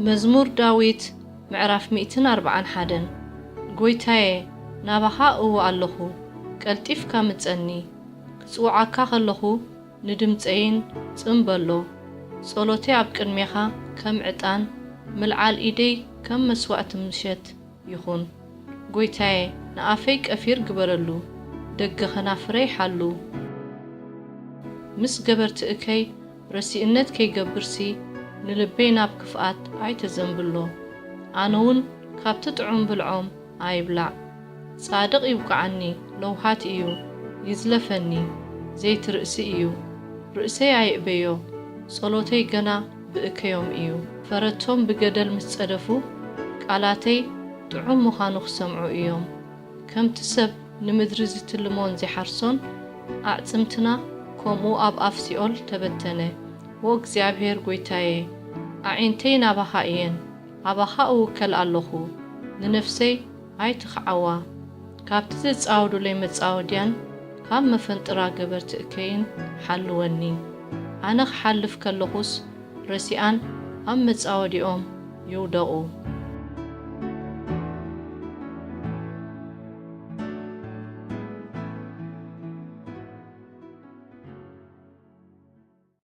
መዝሙር ዳዊት ምዕራፍ ሚእትን ኣርብዓን ሓደን። ጎይታየ፣ ናባኻ እው ኣለኹ፣ ቀልጢፍካ ምጸኒ። ክጽውዓካ ከለኹ ንድምጸይን ጽን በሎ። ጸሎተይ ኣብ ቅድሜኻ ከም ዕጣን፣ ምልዓል ኢደይ ከም መስዋእቲ ምሸት ይኹን። ጎይታየ፣ ንኣፈይ ቀፊር ግበረሉ፣ ደገ ኸናፍረይ ሓሉ። ምስ ገበርቲ እከይ ረሲእነት ከይገብርሲ፣ ንልበይ ናብ ክፍኣት ኣይተዘንብሎ። ኣነ እውን ካብቲ ጥዑም ብልዖም ኣይብላዕ። ጻድቕ ይውቅዓኒ፣ ለውሃት እዩ፣ ይዝለፈኒ፣ ዘይትርእሲ እዩ። ርእሰይ ኣይእበዮ፣ ጸሎተይ ገና ብእከዮም እዩ። ፈረቶም ብገደል ምስ ጸደፉ፣ ቃላተይ ጥዑም ምዃኑ ክሰምዑ እዮም። ከምቲ ሰብ ንምድሪ ዝትልሞን ዚሓርሶን፣ ኣዕጽምትና ከምኡ ኣብ ኣፍ ሲኦል ተበተነ። ኦ እግዚኣብሔር ጐይታየ፣ ኣዒንተይ ናባኻ እየን፣ ኣባኻ እውከል ኣለኹ፣ ንነፍሰይ ኣይትኽዓዋ። ካብቲ ዘጻወዱለይ መጻወድያን ካብ መፈንጥራ ገበርቲ እከይን ሓልወኒ። ኣነ ክሓልፍ ከለኹስ ረሲኣን ኣብ መጻወዲኦም ይውደቑ።